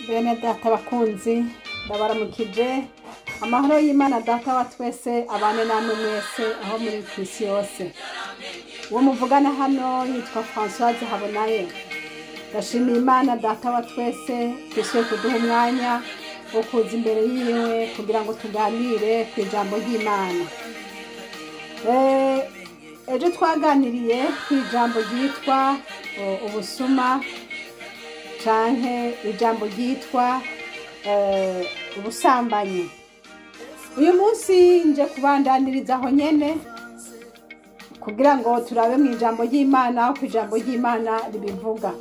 Bene data bakunzi, ndabaramukije. Amahoro y'Imana Data wa twese abane namwe mwese aho muri ku isi yose. Uwo muvugana hano yitwa Françoise Habonaye. Ndashimiye Imana Data wa twese twisuye kuduha umwanya wo kuza imbere yiwe kugira ngo tuganire ku ijambo ry'Imana. Ejo twaganiriye ku ijambo ryitwa ubusuma canke ijambo ryitwa ubusambanyi. Uyu munsi nje kubandaniriza aho nyene kugira ngo turabe mu ijambo ry'Imana uko ijambo ry'Imana ribivuga.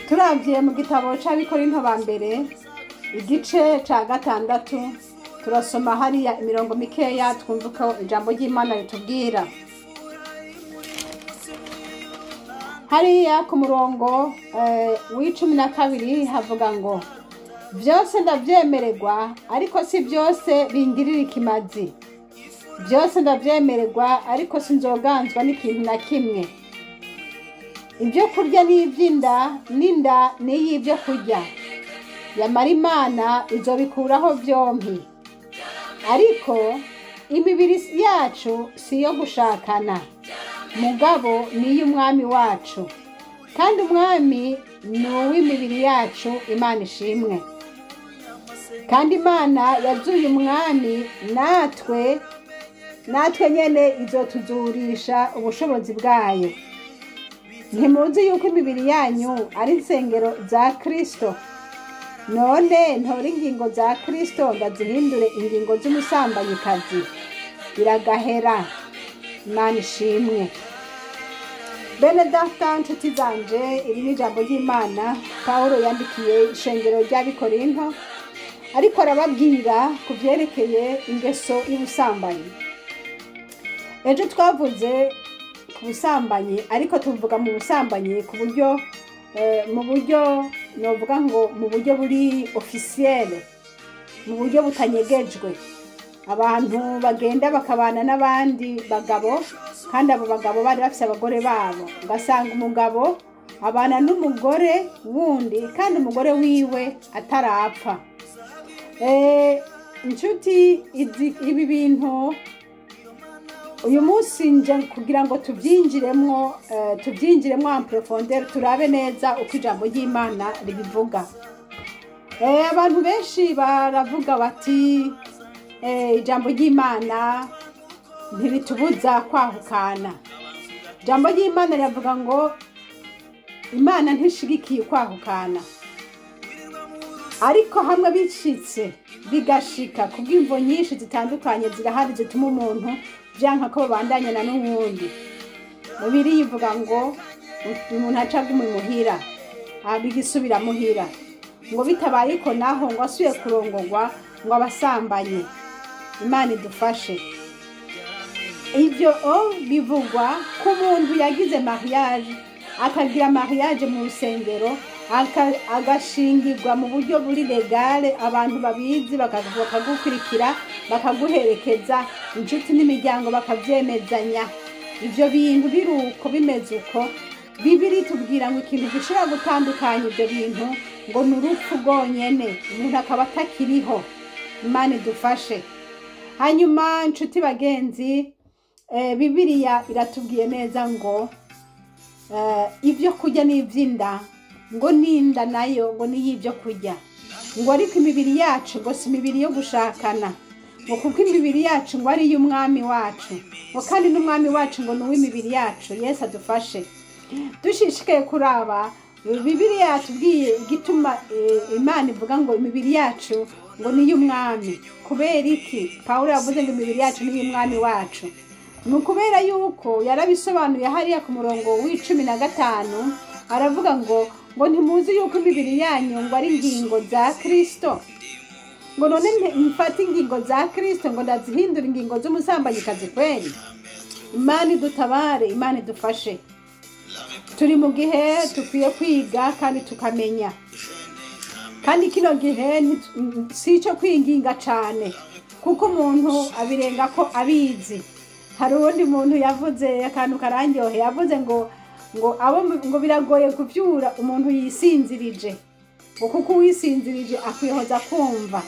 Turavye mu gitabo c'Abikorinto ba mbere igice ca 6, turasoma hariya imirongo mikeya twumva uko ijambo ry'Imana ritubwira. Hariya ku murongo w'12 havuga ngo byose ndavyemererwa ariko si byose bingirira ikimazi, byose ndavyemererwa ariko sinzoganzwa n'ikintu na kimwe. Ibyo kurya ni iby'inda, n'inda ni iy'ibyo kurya, yamara Imana izobikuraho byompi. Ariko imibiri yacu si iyo gushakana, mugabo ni iy'Umwami wacu, kandi Umwami ni uw'imibiri yacu. Imana ishimwe. Kandi Imana yazuye Umwami, natwe nyene izotuzurisha ubushobozi bwayo. Ntimuzi yuko imibiri yanyu ari insengero za Kristo? None ntore ingingo za Kristo ndazihindure ingingo z'umusambanyikazi? Biragahera. Imana ishimwe. Bene data nshuti zanje, iri ni ijambo ry'Imana Pawulo yandikiye ishengero ry'Abikorinto, ariko arababwira ku vyerekeye ingeso y'ubusambanyi. Ejo twavuze ku busambanyi, ariko tuvuga mu busambanyi ku buryo mu buryo novuga ngo mu buryo buri officiel, mu buryo butanyegejwe. Abantu bagenda bakabana n'abandi bagabo, kandi abo bagabo bari bafise abagore babo. Ugasanga umugabo abana n'umugore wundi kandi umugore wiwe atarapfa. Inshuti, ibi bintu uyu munsi nje kugira ngo tubyinjiremwo en profondeur, turabe neza uko ijambo ry'Imana ribivuga. Abantu benshi baravuga bati ijambo ry'Imana ntiritubuza kwahukana. Ijambo ry'Imana riravuga ngo Imana ntishigikiye kwahukana, ariko hamwe bicitse bigashika kubw'imvo nyinshi zitandukanye zirahari zituma umuntu vyanka ko babandanya na n'uwundi. Mubiri yivuga ngo umuntu aca aguma imuhira, abigisubira muhira, ngo bitabaye ko naho ngo asuye kurongorwa ngo abasambanye. Imana idufashe. Ivyo bivugwa ku muntu yagize mariage, akagira mariage mu rusengero, agashingirwa mu buryo buri legale, abantu babizi bakagukurikira, bakaguherekeza, inshuti n'imiryango bakavyemezanya. Ivyo bintu biruko bimeze uko, Bibiri tubwira ngo ikintu gishobora gutandukanya ivyo bintu ngo ni urupfu rwonyene, umuntu akaba atakiriho. Imana idufashe. Hanyuma nshuti bagenzi, Bibiliya iratubwiye neza ngo ibyo kurya ni iby'inda, ngo n'inda nayo ngo ni iy'ibyo kurya, ngo ariko imibiri yacu ngo si imibiri yo gushakana, ngo kuko imibiri yacu ngo ari iy'Umwami wacu, ngo kandi n'Umwami wacu ngo ni uw'imibiri yacu. Yesu adufashe. Dushishikaye kuraba Bibiliya yatubwiye igituma Imana ivuga ngo imibiri yacu ngo ni iy'Umwami. Kubera iki Pawulo yavuze ngo imibiri yacu ni iy'Umwami wacu? Ni ukubera yuko yarabisobanuye hariya ku murongo w'15, aravuga ngo ntimuzi yuko imibiri yanyu ngo ari ingingo za Kristo? Ngo none mfate ingingo za Kristo ngo ndazihindure ingingo z'umusambanyikazi kweli? Imana idutabare, Imana idufashe. Turi mu gihe dukwiye kwiga kandi tukamenya, kandi kino gihe si ico kwinginga cane, kuko umuntu abirenga ko abizi. Hari uwundi muntu yavuze akantu karandyohe, yavuze ngo ngo abo ngo biragoye kuvyura umuntu yisinzirije. Ngo kuko uwisinzirije akwihoza kumva.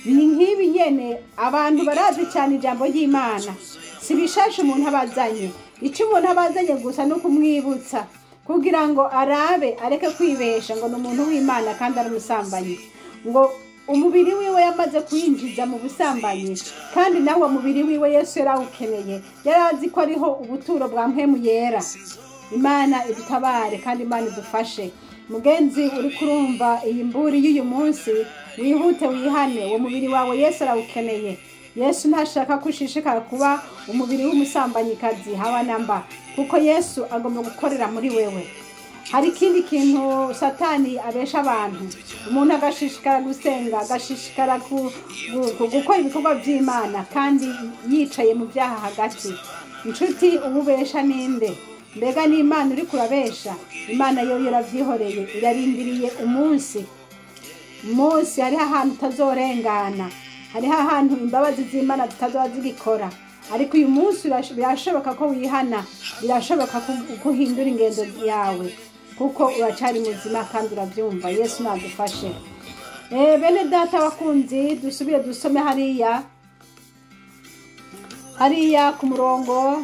Ni nk'ibi nyene, abantu barazi cyane ijambo ry'Imana, si bishasha umuntu abazanye. Icyo umuntu abazanye gusa ni ukumwibutsa kugira ngo arabe areke kwibesha ngo ni umuntu w'Imana kandi ari umusambanyi, ngo umubiri wiwe yamaze kwinjiza mu busambanyi, kandi nawe umubiri wiwe Yesu yarawukeneye, yari azi ko ariho ubuturo bwa mpwemu yera. Imana idutabare kandi Imana idufashe. Mugenzi uri kurumva iyi mburi y'uyu munsi, wihute wihane, uwo mubiri wawe Yesu arawukeneye. Yesu ntashaka ko ushishikara kuba umubiri w'umusambanyikazi haba namba, kuko Yesu agomba gukorera muri wewe. Hari ikindi kintu Satani abesha abantu, umuntu agashishikara gusenga, agashishikara gukora ibikorwa by'Imana kandi yicaye mu byaha hagati. Inshuti, ububesha ninde? Mbega ni Imana uri kurabesha? Imana yo yaravyihoreye, irarindiriye umunsi. Umunsi hariho ahantu utazorengana, hariho ahantu imbabazi z'Imana zitazoba zigikora. Ariko uyu munsi birashoboka ko wihana, birashoboka ko uhindura ingendo yawe, kuko uracari muzima kandi urabyumva. Yesu nadufashe. Bene data bakunzi, dusubire dusome hariya ku murongo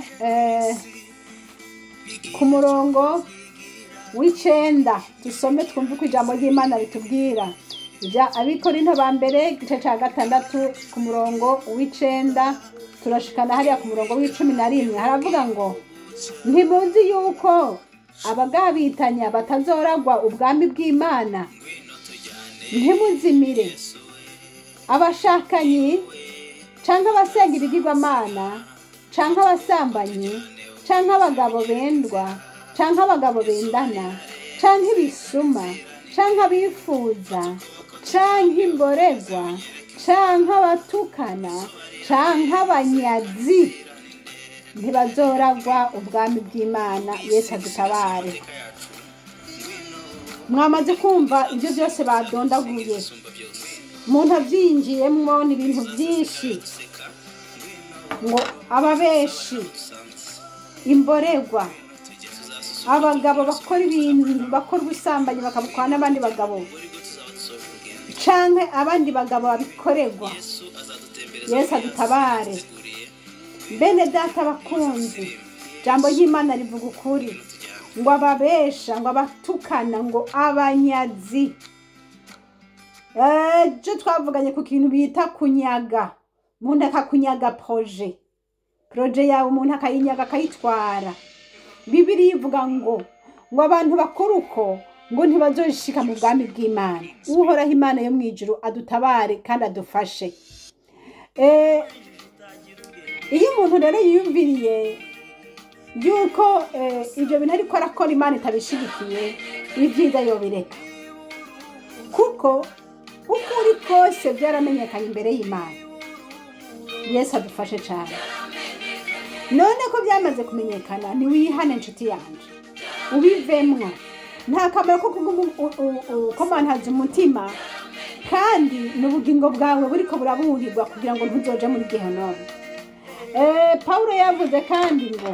ku murongo w'icenda, dusome twumve uko ijambo ry'Imana ritubwira. Ibya Abikorinto ba mbere igice ca 6 ku murongo w'icenda turashikana hariya ku murongo w'11, haravuga ngo ntimuzi yuko abagabitanya batazoragwa ubwami bw'Imana? Ntimuzimire. Abashakanyi canke abasenga ibigirwamana canke abasambanyi canke abagabo bendwa canke abagabo bendana canke ibisuma canke abifuza canke imborerwa canke abatukana canke abanyazi ntibazoragwa ubwami bw'Imana. Yesu adutabare. Mwamaze kumva ibyo byose badondaguye, umuntu abyinjiyemwo ni ibintu byinshi, ngo ababeshi, imborerwa, abagabo bakora ibintu, bakora ubusambanyi bakabukora n'abandi bagabo canke abandi bagabo babikorerwa. Yesu adutabare. Bene data bakunzi, jambo ry'Imana rivuga ukuri, ngo ababesha, ngo abatukana, ngo abanyazi. Ejo twavuganye ku kintu bita kunyaga. Umuntu akakunyaga projet yawe, umuntu akayinyaga akayitwara. Bibiliya ivuga ngo abantu bakora uko ngo ntibazoshika mu bwami bw'Imana. Uhoraho Imana yo mw'ijuru adutabare kandi adufashe. Iyo umuntu rero yiyumviriye yuko ibyo bintu ariko arakora Imana itabishigikiye, ibyiza yobireka, kuko uko uri kose byaramenyekanye imbere y'Imana. Yesu adufashe cyane. None ko byamaze kumenyekana, niwihane inshuti yanje, ubivemwo. Nta kamaro ko kukomantaza umutima, kandi n'ubugingo bwawe buriko buraburirwa kugira ngo ntuzoje muri gehinomu. Paulo yavuze kandi ngo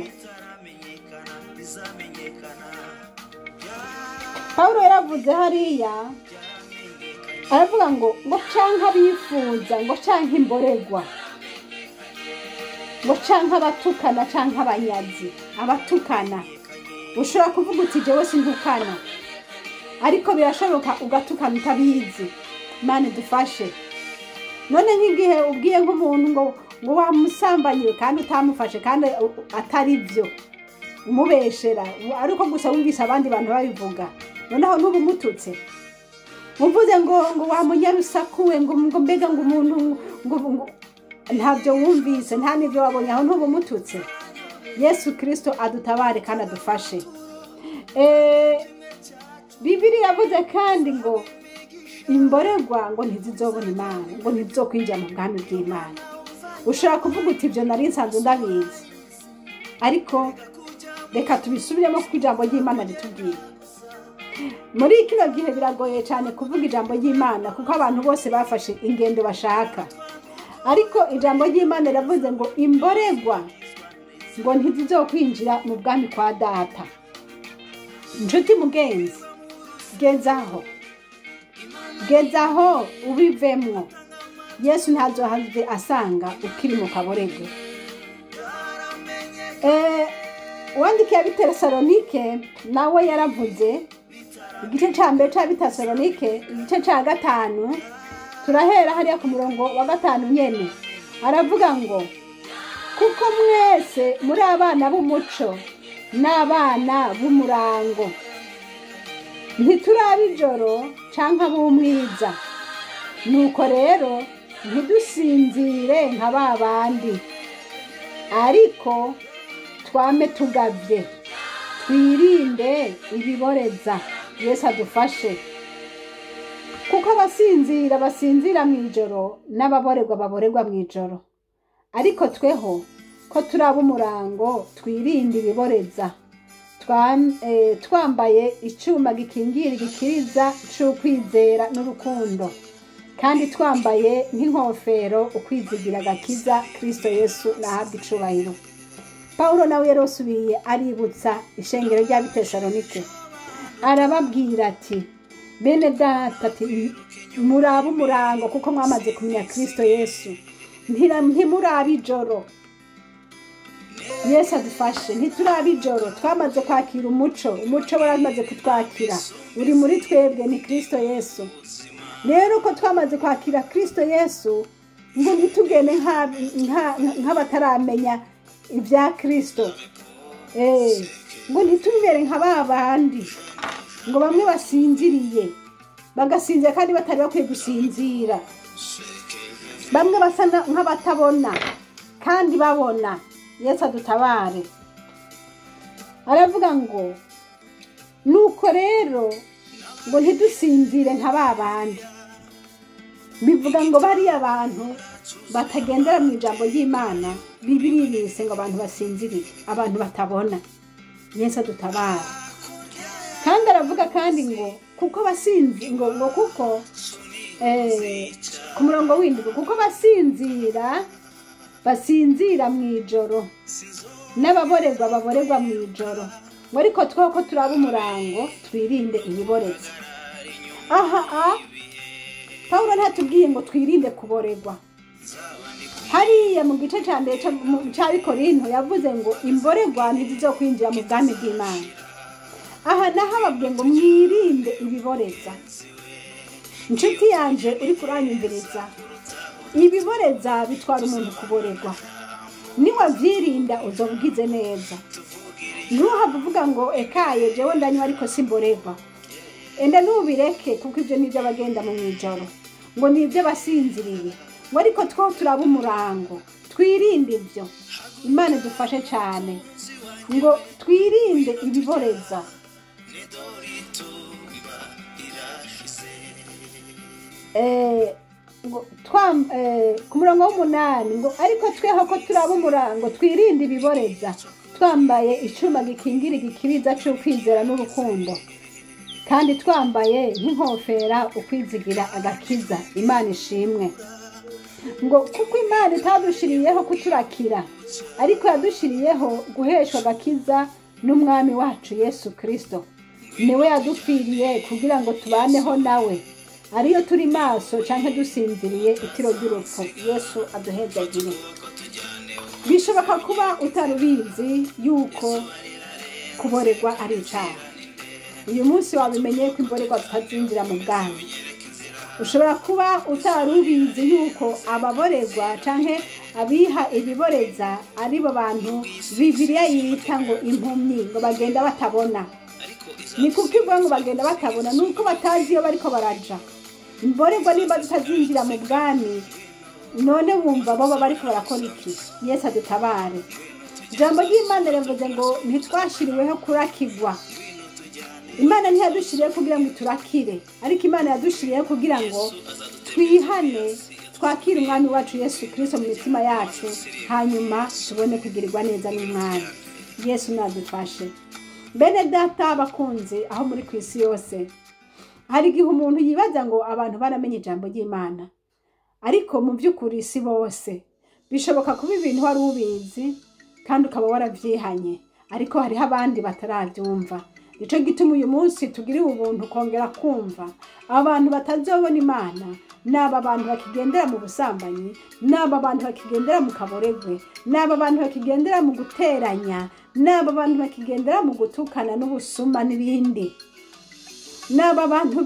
Paulo yaravuze hariya, aravuga ngo canke abifuza, ngo canke imborerwa, ngo canke abatukana canke abanyazi. Abatukana ushobora kuvuga uti jewe sintukana, ariko birashoboka ugatukana utabizi. Imana idufashe. None nk'igihe ubwiye nk'umuntu ngo wamusambanyiwe kandi utamufashe kandi atari byo, umubeshera ariko gusa wumvise abandi bantu babivuga, noneho ntubumututse. Muvuze ngo wamunyarusakuwe, ngo mbega ngo umuntu ngo ntabyo wumvise, nta n'ibyo wabonye, aho ntubumututse. Yesu Kristo adutabare kandi adufashe. Bibiliya yavuze kandi ngo imborerwa ngo ntizizobona Imana, ngo ntizizokwinjira mu bwami bw'Imana. Ushobora kuvuga uti ibyo nari nsanzwe ndabizi, ariko reka tubisubiremo kuko ijambo ry'Imana ritubwiye. Muri kino gihe biragoye cyane kuvuga ijambo ry'Imana kuko abantu bose bafashe ingendo bashaka, ariko ijambo ry'Imana riravuze ngo imborerwa ngo ntizizokwinjira mu bwami kwa data. Inshuti mugenzi, gezaho Gezaho ubivemwo, Yesu ntazohave asanga ukiri mu kaborego. Uwandikiye Abitesalonike nawe yaravuze, igice ca mbere c'Abitesalonike, igice ca 5, turahera hariya ku murongo wa 5 nyene. Aravuga ngo kuko mwese muri abana b'umuco n'abana b'umurango, ntituraba ijoro canke ab'umwiza. Nuko rero ntidusinzire nka ba bandi, ariko twame tugavye, twirinde ibiboreza. Yesu adufashe, kuko abasinzira basinzira mw'ijoro n'ababorerwa baborerwa mw'ijoro, ariko tweho ko turaba umurango twirinde ibiboreza, twambaye icuma gikingira igikiriza c'ukwizera n'urukundo, kandi twambaye nk'inkofero ukwizigira agakiza Kristo Yesu nahabwa icubahiro. Paulo nawe yarosubiye aributsa ishengero ry'Abitesalonike, arababwira ati bene data, ati murabe umurango kuko mwamaze kumenya Kristo Yesu, ntimurabe ijoro. Yesu adufashe, ntiturabe ijoro, twamaze kwakira umuco, umuco waramaze kutwakira, uri muri twebwe ni Kristo Yesu. Rero ko twamaze kwakira Kristo Yesu, ngo ntitugende nk'abataramenya ibya Kristo, ngo ntitubere nka ba bandi ngo bamwe basinziriye bagasinzira kandi batari bakwiye gusinzira, bamwe basa nk'abatabona kandi babona. Yesu adutabare. Aravuga ngo nuko rero ngo ntidusinzire nka ba bandi, bivuga ngo bariya abantu batagendera mu ijambo ry'Imana, Bibiliya bise ngo abantu basinziriye, abantu batabona. Yesu adutabare. Kandi aravuga kandi ngo kuko basinzi ngo kuko ku murongo w'indwi, kuko basinzira basinzira mw'ijoro n'ababorerwa baborerwa mw'ijoro, ngo ariko twoko turaba umurango twirinde ibiboreza. Aha Paulo ntatubwiye ngo twirinde kuborerwa. Hariya mu gice ca mbere c'Abikorinto yavuze ngo imborerwa ntizizokwinjira mu bwami bw'Imana. Aha naho ababwiye ngo mwirinde ibiboreza. Inshuti yanje uri kuranyumviriza, ibiboreza bitwara umuntu kuborerwa. Niwavyirinda uzobugize neza. Ntuhave uvuga ngo ekaye jewe ndanywa ariko simborerwa. Enda nubireke, kuko ivyo nivyo abagenda mu mwijoro, ngo nivyo basinziriye, ngo ariko two turaba umurango twirinde ivyo. Imana idufashe cane ngo twirinde ibiboreza. Ku murongo w'umunani ngo ariko tweho ko turaba umurango twirinde ibiboreza, twambaye icuma gikingira igikiriza c'ukwizera n'urukundo, kandi twambaye nk'inkofera ukwizigira agakiza. Imana ishimwe. Ngo kuko Imana itadushiriyeho kuturakira, ariko yadushiriyeho guheshwa agakiza n'umwami wacu Yesu Kristo. Niwe yadupfiriye kugira ngo tubaneho nawe, ariyo turi maso canke dusinziriye itiro ry'urupfu. Yesu aduhezagire. Bishoboka kuba utarubizi yuko kuborerwa ari icaha. Uyu munsi wabimenye ko imborerwa zitazinjira mu bwami. Ushobora kuba utarubizi yuko ababorerwa canke abiha ibiboreza aribo bantu Bibiliya yita ngo impumyi, ngo bagenda batabona. Ni kuko ivuga ngo bagenda batabona nuko batazi iyo bariko baraja. Imborerwa niba zitazinjira mu bwami, none wumva boba bariko barakora iki? Yesu adutabare. Ijambo ry'Imana rivuze ngo ntitwashiriweho kurakigwa. Imana ntiyadushiriyeho kugira ngo iturakire, ariko Imana yadushiriyeho kugira ngo twihane, twakire umwami wacu Yesu Kristo mu mitima yacu, hanyuma tubone kugirirwa neza n'umwami. Yesu nadufashe. Bene data bakunzi aho muri ku isi yose, hari igihe umuntu yibaza ngo abantu baramenye ijambo ry'Imana, ariko mu by'ukuri si bose. Bishoboka kuba ibintu wari ubizi kandi ukaba waravyihanye, ariko hariho abandi bataravyumva. Nico gituma uyu munsi tugiriwe ubuntu kongera kumva abantu batazobona Imana naba bantu bakigendera mu busambanyi, naba bantu bakigendera mu kaboregwe, naba bantu bakigendera mu guteranya, naba bantu bakigendera mu gutukana n'ubusuma n'ibindi, naba bantu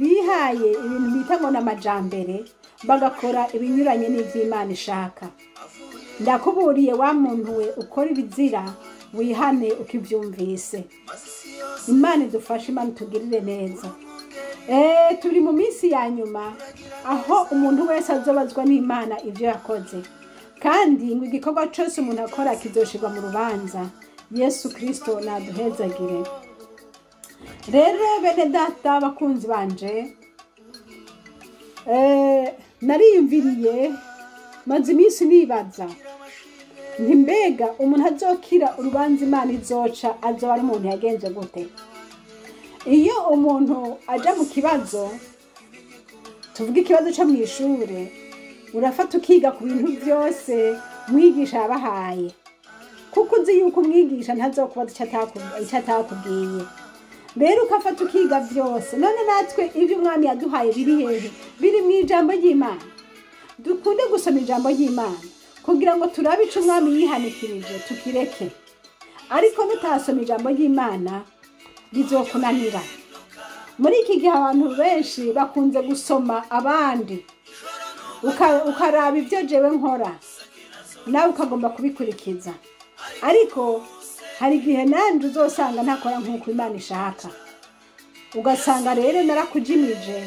bihaye ibintu bita ngo n'amajambere bagakora ibinyuranye n'ivy'Imana ishaka. Ndakuburiye wa muntu we ukora ibizira, wihane ukivyumvise. Imana idufashe, Imana itugirire neza. Turi mu minsi ya nyuma aho umuntu wese azobazwa n'Imana ivyo yakoze, kandi ngo igikorwa cose umuntu akora kizoshirwa mu rubanza. Yesu Kristo naduhezagire. Rero bene data bakunzi banje, nariyumviriye maze iminsi nibaza nti mbega umuntu azokira urubanza Imana izoca azoba ari umuntu yagenze gute? Iyo umuntu aja mu kibazo, tuvuge ikibazo cyo mw'ishure, urafata ukiga ku bintu byose mwigisha yabahaye, kuko uzi yuko umwigisha ntazokubaza icyo atakubwiye. Rero ukafata ukiga byose. None natwe ibyo umwami yaduhaye biri hehe? Biri mu ijambo ry'Imana. Dukunde gusoma ijambo ry'Imana kugira ngo turabe ico umwami yihanikirije tukireke. Ariko nutasoma ijambo ry'Imana bizokunanira. Muri iki gihe abantu benshi bakunze gusoma abandi, ukaraba ibyo jewe nkora nawe ukagomba kubikurikiza, ariko hari igihe nanje uzosanga ntakora nk'uko Imana ishaka, ugasanga rero narakujimije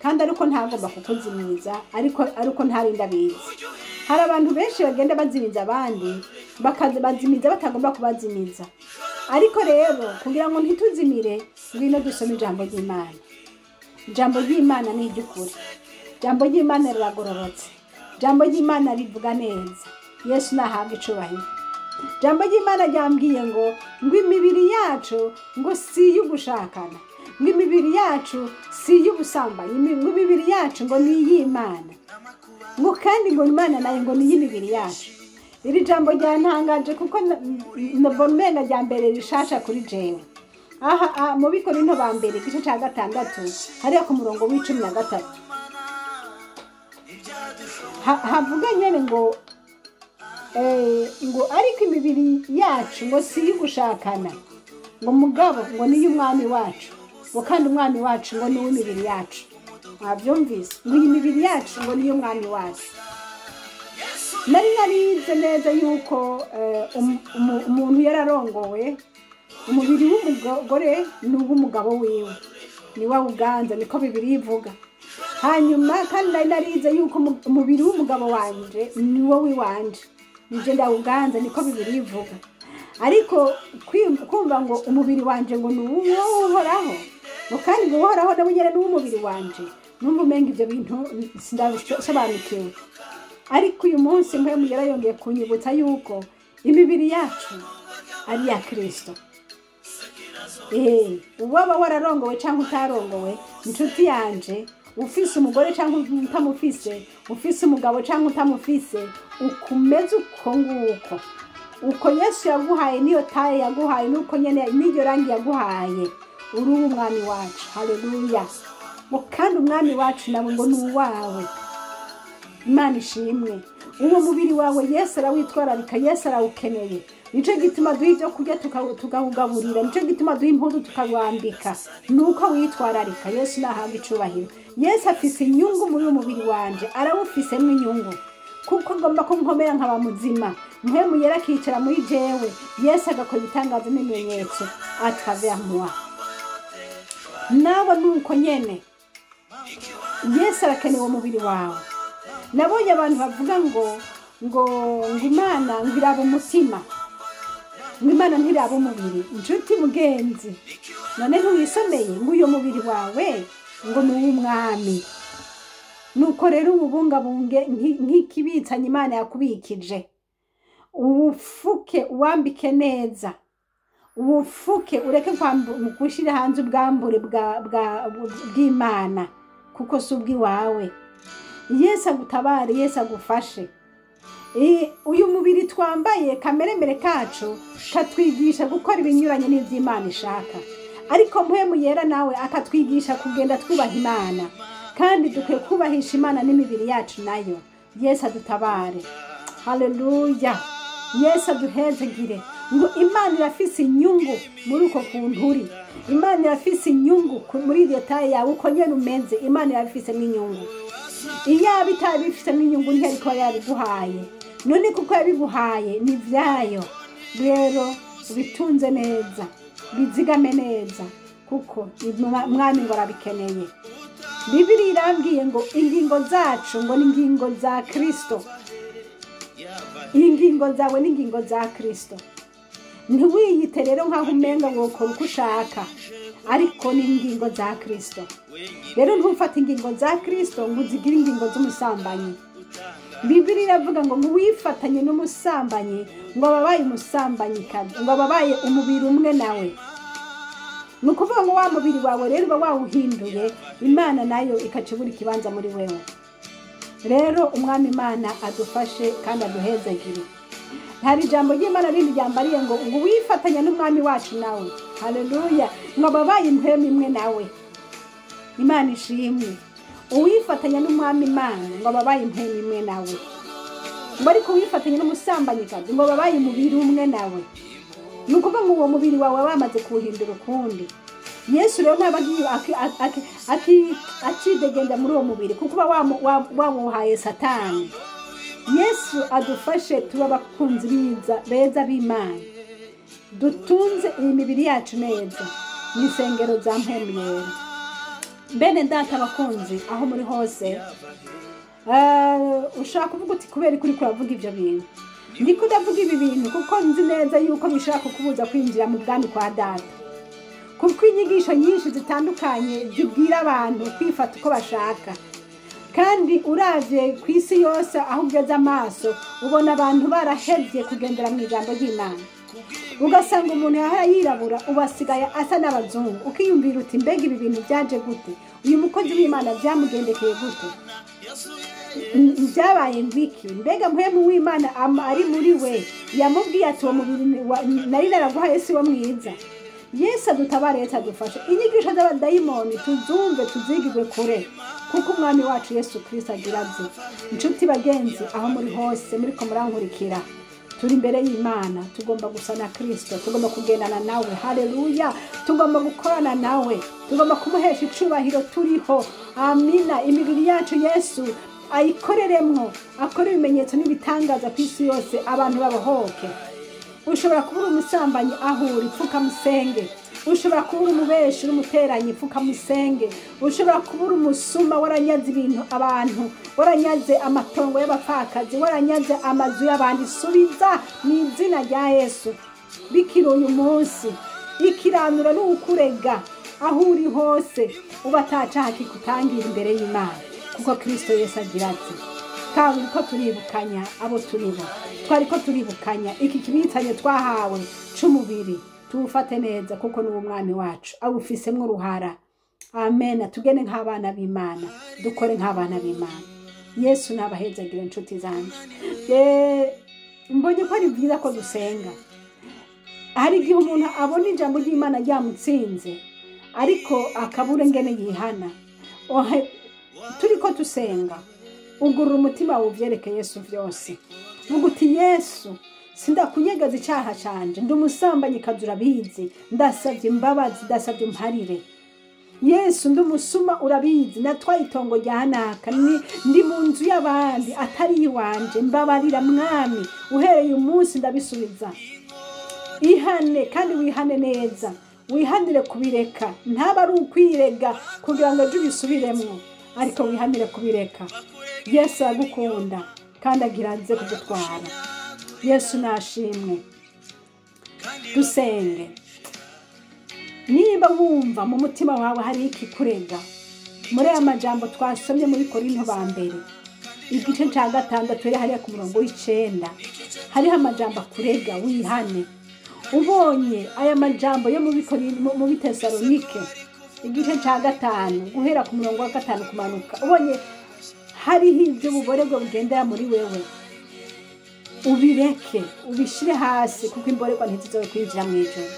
kandi ariko ntagomba kukuzimiza, ariko ntari ndabizi. Hari abantu benshi bagenda bazimiza abandi, bakazimiza batagomba kubazimiza. Ariko rero kugira ngo ntituzimire, ngwino dusome ijambo ry'Imana. Ijambo ry'Imana ni iry'ukuri, ijambo ry'Imana riragororotse, ijambo ry'Imana rivuga neza. Yesu nahabwe icubahiro. Ijambo ry'Imana ryambwiye ngo imibiri yacu ngo si iy'ugushakana, ngo imibiri yacu si iy'ubusambanyi, ngo imibiri yacu ngo ni iy'Imana, ngo kandi ngo Imana nayo ngo ni iy'imibiri yacu. Iri jambo ryantangaje kuko mbona umenga rya mbere rishasha kuri jewe. Aha mu Bikorinto ba mbere igice ca 6 hariya ku murongo w'13 havuga nyene ngo ngo ariko imibiri yacu ngo si iy'ugushakana, ngo mugabo ngo ni iy'umwami wacu, ngo kandi umwami wacu ngo ni uw'imibiri yacu. Mwavyumvise? Ngo iyi mibiri yacu ngo ni iy'umwami wacu. Nari narize neza yuko umuntu yararongowe, umubiri w'umugore ni uw'umugabo wiwe, ni wa uganza, niko Bibiliya ivuga. Hanyuma kandi nari narize yuko umubiri w'umugabo wanje ni wo wiwanje, nije ndawuganza, niko Bibiliya ivuga. Ariko kumva ngo umubiri wanje ngo ni uw'Uhoraho, ngo kandi ngo Uhoraho nawe nyene ni uw'umubiri wanje, numva umenga ivyo bintu sindabisobanukiwe. Ariko uyu munsi mpemu yarayongeye kunyibutsa yuko imibiri yacu ari iya Kristo. Uwaba wararongowe cyangwa utarongowe, inshuti yanje, ufise umugore cyangwa utamufise, ufise umugabo cyangwa utamufise, ukomeze uko nguko. Uko Yesu yaguhaye niyo taye yaguhaye, nuko nyene n'iryo rangi yaguhaye, uri umwami wacu. Haleluya. Ngo kandi umwami wacu nawe ngo ni uwawe. Imana ishimwe. Uwo mubiri wawe Yesu arawitwararika, Yesu arawukeneye. Nico gituma duha ibyo kurya tukawugaburira, nico gituma duha impuzu tukawambika, nuko witwararika. Yesu nahabwa icubahiro. Yesu afise inyungu muri uwo mubiri wanje, arawufisemo inyungu, kuko agomba ko nkomera nkaba muzima. Mpemu yera akicara muri jewe, Yesu agakora ibitangaza n'ibimenyetso à travers moi. Nawe nuko nyene Yesu arakeneye uwo mubiri wawe. Nabonye abantu bavuga ngo ngo Imana ngo iraba umutima, ngo Imana ntiraba umubiri. Inshuti mugenzi, none ntiwisomeye ngo uyo mubiri wawe ngo ni uw'umwami? Nuko rero ububungabunge nk'ikibitsanye Imana yakubikije, uwufuke uwambike neza, uwufuke ureke gushyira hanze ubwambure bw'Imana, kuko si ubw'iwawe. Yesu agutabare, Yesu agufashe. Uyu mubiri twambaye kameremere kacu katwigisha gukora ibinyuranye n'ivy'Imana ishaka. Ariko Mpwemu Yera nawe akatwigisha kugenda twubaha Imana, kandi dukwiye kubahisha Imana n'imibiri yacu nayo. Yesu adutabare. Haleluya. Yesu aduhezegire. Ngo Imana irafise inyungu muri uko kuntu uri. Imana irafise inyungu muri iyo taye yawe uko nyene umeze. Imana irafise n'inyungu. Iyaba itabifise n'inyungu ntiyari kuba yabiguhaye. None kuko yabiguhaye ni vyayo. Rero ubitunze neza, bizigame neza, kuko Mwami ngo arabikeneye. Bibiri irambwiye ngo ingingo zacu ngo ni ingingo za Kristo. Ingingo zawe ni ingingo za Kristo. Ntiwiyite rero nkaho umenga ngo ukora uko ushaka, ariko ni ingingo za Kristo. Rero ntufate ingingo za Kristo ngo uzigire ingingo z'umusambanyi. Bibiri iravuga ngo wifatanye n'umusambanyi ngo ababaye umusambanyi kandi ngo ababaye umubiri umwe nawe. Ni ukuvuga ngo wa mubiri wawe rero uba wawuhinduye, Imana nayo ikacibura ikibanza muri wewe. Rero Umwami Imana adufashe kandi aduhezagire. Hari ijambo ry'Imana rindi ryambariye ngo wifatanya n'Umwami wacu nawe. Haleluya. Ngo ababaye impwemu imwe nawe. Imana ishimwe. Uwifatanya n'Umwami Imana ngo ababaye impwemu imwe nawe. Ngo ariko uwifatanya n'umusambanyi kandi ngo ababaye umubiri umwe nawe. Ni ukuvuga ngo uwo mubiri wawe wamaze kuwuhindura ukundi. Yesu rero ntaba akidegenda muri uwo mubiri, kuko uba wawuhaye Satani. Yesu adufashe tuba abakunzi beza b'Imana, dutunze iyi mibiri yacu neza mu insengero za Mpwemu Yera. Bene data abakunzi aho muri hose, ushaka kuvuga uti kubera kuri kuravuga ibyo bintu. Ndiko ndavuga ibi bintu kuko nzi neza yuko bishaka kukubuza kwinjira mu bwami kwa data. Kuko inyigisho nyinshi zitandukanye zibwira abantu kwifata uko bashaka. Kandi uravye ku isi yose aho ugeze amaso ubona abantu barahevye kugendera mu ijambo ry'Imana. Ugasanga umuntu yahora yirabura ubasigaye asa n'abazungu, ukiyumvira uti mbega ibi bintu byaje gute? Uyu mukozi w'Imana byamugendekeye gute? Byabaye ngwiki? Mbega Mpwemu w'Imana ari muri we yamubwiye ati uwo mubiri nari naraguhaye si wo mwiza. Yesu adutabare, Yesu adufashe. Inyigisho z'abadayimoni tuzumve tuzigirwe kure, kuko Umwami wacu Yesu Kristo agira aze. Inshuti bagenzi aho muri hose muriko murankurikira, turi imbere y'Imana, tugomba gusa na Kristo, tugomba kugendana nawe. Haleluya. Tugomba gukorana nawe, tugomba kumuhesha icubahiro turiho. Amina. Imibiri yacu Yesu ayikoreremwo, akore ibimenyetso n'ibitangaza ku isi yose, abantu babohoke. Ushobora kubura umusambanyi aho uri, pfukamusenge. Ushobora kubura umubeshi n'umuteranyi, pfukamusenge. Ushobora kubura umusuma waranyaze ibintu abantu, waranyaze amatongo y'abapfakazi, waranyaze amazu y'abandi. Subiza mu izina rya Yesu. Bikiri uyu munsi, ikiranura n'ukurega aho uri hose, uba atacaha kikutangira imbere y'Imana, kuko Kristo Yesu agira ati kandi ko turibukanya abo turibo, twari ko turibukanya iki kibitanye twahawe c'umubiri, tuwufate neza kuko ni Umwami wacu awufisemwo uruhara. Amen. Tugende nk'abana b'Imana, dukore nk'abana b'Imana. Yesu nabahezagire inshuti zanje. Mbonye ko ari byiza ko dusenga. Hari igihe umuntu abona ijambo ry'Imana ryamutsinze, ariko akabura ngene yihana. Turiko tusenga, ugurura umutima wawe uvyereke Yesu vyose. Vuga uti Yesu, sindakunyegeza icaha canje, ndi umusambanyi kazi urabizi, ndasavye imbabazi, ndasavye umparire. Yesu ndi umusuma urabizi, natwaye itongo rya naka, ndi mu nzu y'abandi atari iwanje, mbabarira Mwami, uhereye umunsi ndabisubiza. Ihane kandi wihane neza, wihanire kubireka, ntaba ari ukwirega kugira ngo ejo ubisubiremwo, ariko wihanire kubireka. Yesu aragukunda kandi agira aze kugutwara. Yesu nashimwe. Dusenge. Niba wumva mu mutima wawe hari ikikurega, muri aya majambo twasomye muri Korinto ba mbere igice cya 6 hariya ku murongo w'9, hariho amajambo akurega, wihane. Ubonye aya majambo yo mu Bitesalonike igice cya 5 guhera ku murongo wa 5 kumanuka, ubonye hariho ibyo buborerwa bugendera muri wewe, ubireke ubishire hasi, kuko imborerwa ntizizokwinjira mu ijuru.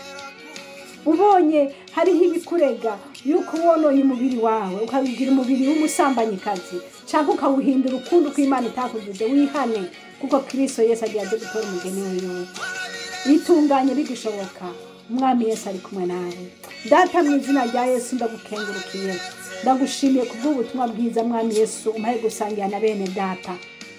Ubonye hariho ibikurega yuko wonoye umubiri wawe ukawigira umubiri w'umusambanyikazi cyangwa ukawuhindura ukundi uko Imana itakugize, wihane, kuko Kristo Yesu agiye aje gutora umugeni wiwe. Bitunganye bigishoboka, Umwami Yesu ari kumwe nawe. Data, mu izina rya Yesu ndagukengurukiye, ndagushimiye kubw'ubutumwa bwiza, Mwami Yesu, umpaye gusangira na bene data.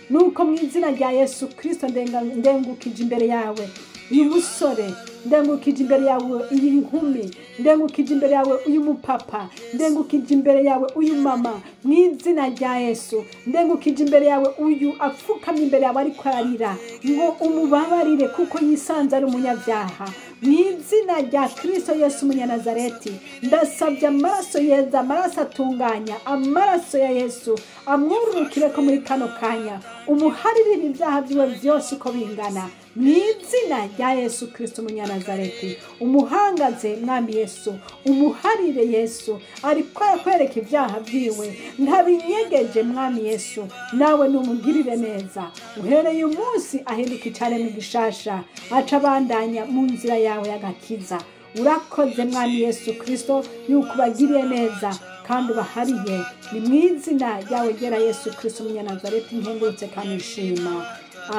Nuko mu izina rya Yesu Kristo ndengukije imbere yawe uyu musore, ndengukije imbere yawe iyi nkumi, ndengukije imbere yawe uyu mupapa, ndengukije imbere yawe uyu mama, mu izina rya Yesu ndengukije imbere yawe uyu apfukamye imbere yawe ariko ararira ngo umubabarire kuko yisanze ari umunyabyaha. Mu izina rya Kristo Yesu umunyanazareti ndasabye amaraso yeza, amaraso atunganya, amaraso ya Yesu amwururukire ko muri kano kanya umuharirire ibyaha byiwe byose uko bingana. Mu izina rya Yesu Kristo umunyanazareti umuhangaze, Mwami Yesu, umuharire. Yesu ariko arakwereka ibyaha byiwe, ntabinyegeje. Mwami Yesu, nawe numugirire neza, uhereye umunsi ahinduka icaremwe gishasha, aca abandanya mu nzira yawe y'agakiza. Urakoze, Mwami Yesu Kristo, yuko ubagiriye neza kandi ubahariye. Ni mu izina ryawe ryera Yesu Kristo umunyanazareti nkengurutse kandi nshima,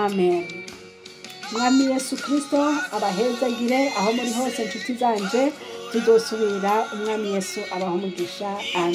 amen. Mwami Yesu Kristo abahezagire aho muri hose, inshuti zanje. Tuzosubira, Umwami Yesu abaho umugisha, amen.